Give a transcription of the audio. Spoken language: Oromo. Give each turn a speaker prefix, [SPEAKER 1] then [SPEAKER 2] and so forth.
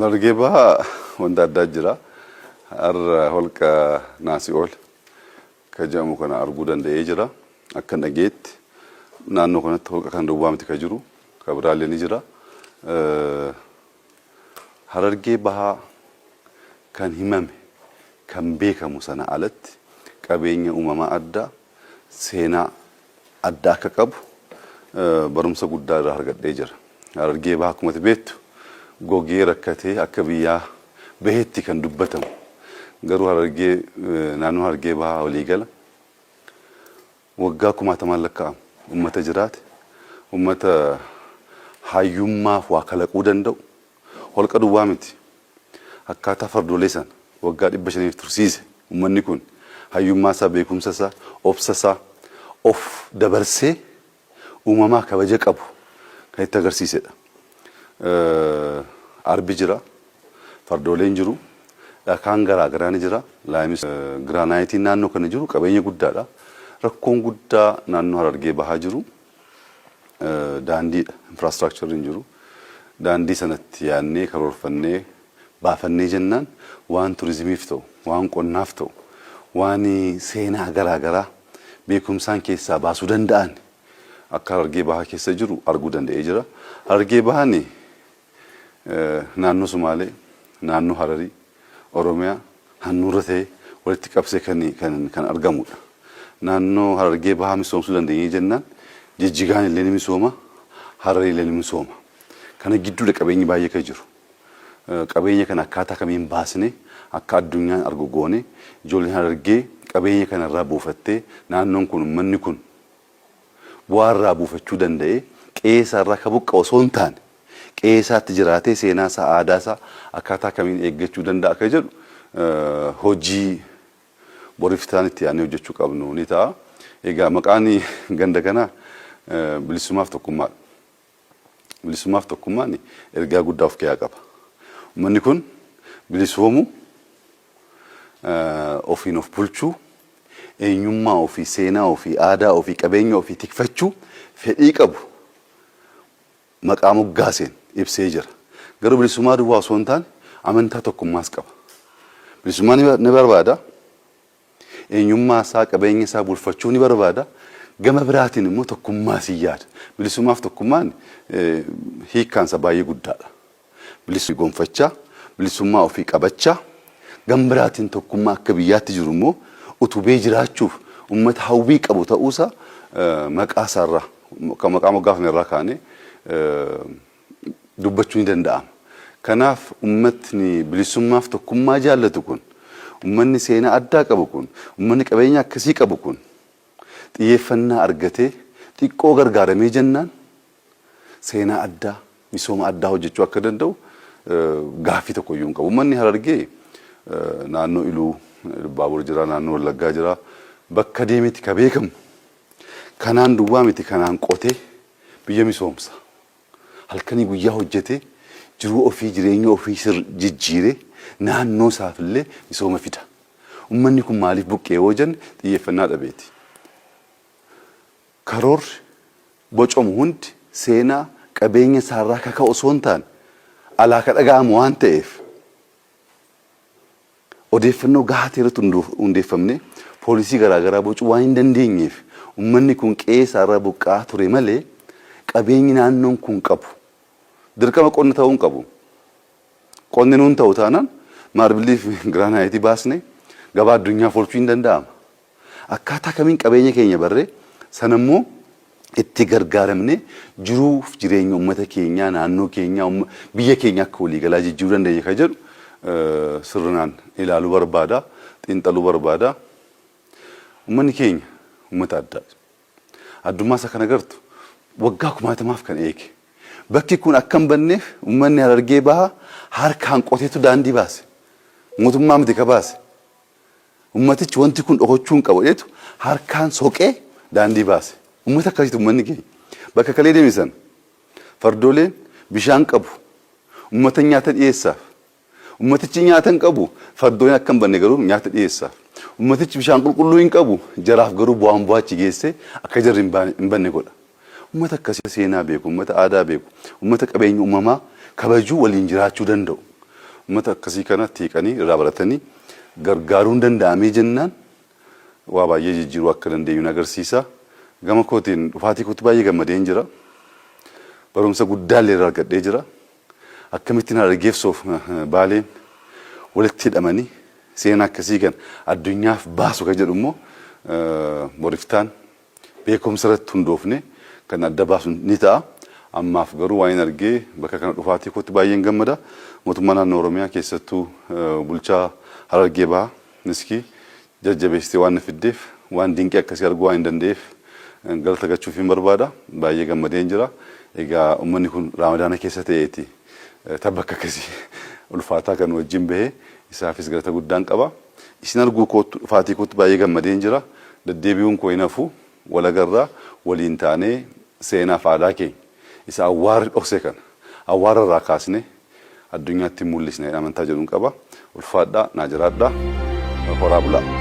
[SPEAKER 1] Harargee Bahaa wanta addaa jira. Har'a holqa Naasi'ool ka jedhamu kana arguu danda'ee jira. Akka dhageetti naannoo kanatti holqa kan duwwaa miti ka jiru, ka biraallee ni jira. Harargee Bahaa kan himame, kan beekamu sana alatti qabeenya uumamaa addaa, seenaa addaa akka qabu barumsa guddaa irraa argadhee jira. Harargee Bahaa akkuma ati beektu gogee rakkatee akka biyyaa bahetti kan dubbatamu. Garuu Harargee, naannoo Harargee Bahaa waliigala waggaa kumaatamaan lakkaa'amu ummata jiraate, ummata hayyummaaf waa kalaquu danda'u, holqa duwwaa miti. Akkaataa fardoolee sana waggaa 500f tursiise ummanni kun hayyummaa isaa, beekumsa isaa, obsa isaa of dabarsee uumamaa kabaja qabu kan itti agarsiisedha. Arbi jira, fardooleen jiru, dhakaan garaa garaa ni jira, laayimis giraanaayitiin naannoo kana jiru qabeenya guddaadha. Rakkoon guddaa naannoo Harargee Bahaa jiru daandiidha. Infraastiraakcharri hin jiru. Daandii sanatti yaadnee karoorfannee baafannee jennaan waan turizimiif ta'u, waan qonnaaf ta'u, waan seenaa garaa garaa beekumsaan keessaa baasuu danda'an akka Harargee Bahaa keessa jiru arguu danda'ee jira. Harargee Bahaan naannoo Sumaalee, naannoo Hararii, Oromiyaa handhuura ta'ee walitti qabsee kan argamudha. Naannoo Harargee Bahaa misoomsuu dandeenyee jennaan Jijjigaan illee ni misooma, Hararii illee ni misooma. Kana gidduudha qabeenyi baay'ee kan jiru. Qabeenya kana akkaataa kamiin baasnee akka addunyaan argu goone ijoolleen Harargee qabeenya kana irraa buufattee naannoon kun, uummanni kun bu'aa irraa buufachuu danda'ee qe'ee isaa irraa akka buqqa'u osoo hin taane qe'ee isaatti jiraatee seenaa isaa, aadaa isaa akkaataa kamiin eeggachuu danda'a akka jedhu hojii boriif ta'an itti yaadnee hojjechuu qabnu ni ta'a. Egaa maqaan ganda kanaa Bilisummaaf Tokkummaadha. Bilisummaaf tokkummaan ergaa guddaa of keessaa qaba. Uummanni kun bilisoomuu, ofiin of bulchuu, eenyummaa ofii, seenaa ofii, aadaa ofii, qabeenya ofii tikfachuu fedhii qabu maqaa moggaaseen ibsee jira. Garuu bilisummaa duwwaa osoo hin taane amantaa tokkummaas qaba. Bilisummaa ni barbaada. Eenyummaa isaa, qabeenya isaa bulfachuu ni barbaada. Gama biraatiin immoo tokkummaa si yaada. Bilisummaaf tokkummaan hiikkaan isaa baay'ee guddaadha. Bilisummaa gonfachaa, bilisummaa ofii qabachaa, gama biraatiin tokkummaa akka biyyaatti jiru immoo utubee jiraachuuf uummata hawwii qabu ta'uusaa maqaa isaarraa, maqaa moggaafame irraa kaanee dubbachuu ni danda'ama. Kanaaf uummatni bilisummaaf tokkummaa jaallatu kun, uummanni seenaa addaa qabu kun, uummanni qabeenya akkasii qabu kun xiyyeeffannaa argatee xiqqoo gargaaramee jennaan seenaa addaa, misooma addaa hojjechuu akka danda'u gaaffii tokko iyyuu hin qabu. Uummanni Harargee naannoo Iluu Baabur jira, naannoo Wallaggaa jira. Bakka deemetti ka beekamu kanaan duwwaa miti, kanaan qotee biyya misoomsa. Halkanii guyyaa hojjetee jiruu ofii, jireenya ofii jijjiiree naannoo isaaf illee misooma fida. Uummanni kun maaliif buqqee yoo jenne xiyyeeffannaa dhabeeti. Karoorri bocamu hundi seenaa qabeenya isaarraa kaka'u osoo hin taane alaa ka dhaga'amu waan ta'eef odeeffannoo gahaa ta'e irratti hundeeffamnee poolisii garaagaraa bocuu waan hin dandeenyeef uummanni kun qe'ee isaarraa buqqa'aa ture malee qabeenyi naannoon kun qabu dirqama qonna ta'uu hin qabu. Qonni nuun ta'u taanaan maarbilii fi giraanaayitii baasnee gabaa addunyaaf oolchuu hin danda'ama. Akkaataa kamiin qabeenya keenya barree sanammoo itti gargaaramnee jiruuf jireenya uummata keenyaa, naannoo keenyaa, biyya keenya akka waliigalaa jijjiiruu dandeenya kan jedhu sirnaan ilaaluu barbaada, xiinxaluu barbaada. Uummanni keenya uummata addaadha. Addummaa isaa kan agartu waggaa kumaatamaaf kan eege. Bakki kun akka hin banneef uummanni Harargee Bahaa harkaan qoteetu daandii baase. Mootummaa miti ka baase. Ummatichi wanti kun dhokachuu hin qabu jedhetu harkaan soqee daandii baase. Ummata akkasiiti ummanni keenya. Bakka kalee deeme sana fardooleen bishaan qabu. Ummata nyaata dhiyeessaaf. Ummatichi nyaata hin qabu, fardooleen akka hin banne garuu nyaata dhiyeessaaf. Ummatichi bishaan qulqulluu hin qabu, jaraaf garuu bu'aan bu'aa achi geessee akka jarri hin banne godha. Ummata akkasii seenaa beeku, ummata aadaa beeku, ummata qabeenya uumamaa kabajuu waliin jiraachuu danda'u. Uummata akkasii kana tiiqanii irraa baratanii gargaaruun danda'amee jennaan waa baay'ee jijjiiruu akka dandeenyu agarsiisa. Gama kootiin dhufaatii kootti baay'ee gammadeen jira. Barumsa guddaallee irraa argadhee jira. Akkamittiin Harargeef Baaleen walitti hidhamanii seenaa akkasii kan addunyaaf baasu kan jedhu immoo boriftaan beekumsa irratti hundoofne kan adda baasu ni ta'a. Ammaaf garuu waan hin argee bakka kana dhufaatii kootti baay'een gammada. Mootummaa naannoo Oromiyaa keessattuu bulchaa Harargee Bahaa Miskii jajjabeessitee waan na fiddeef, waan dinqii akkasii arguu waan hin danda'eef galata galchuuf hin barbaada. Baay'ee gammadeen jira. Egaa uummanni kun Raamadaana keessa ta'eeti tabba akka akkasii ulfaataa kan wajjin bahee isaafis galata guddaan qaba. Isin arguu kootti, dhufaatii kootti baay'ee gammadeen jira. Deddeebi'uun koo hin hafu. Walagarraa waliin taanee seenaaf aadaa keenya isa awwaarri dhokse kana awwaara irraa kaasnee addunyaatti mul'isna amantaa jedhuun qaba. Ulfaadhaa, naa jiraadhaa, horaa bulaa.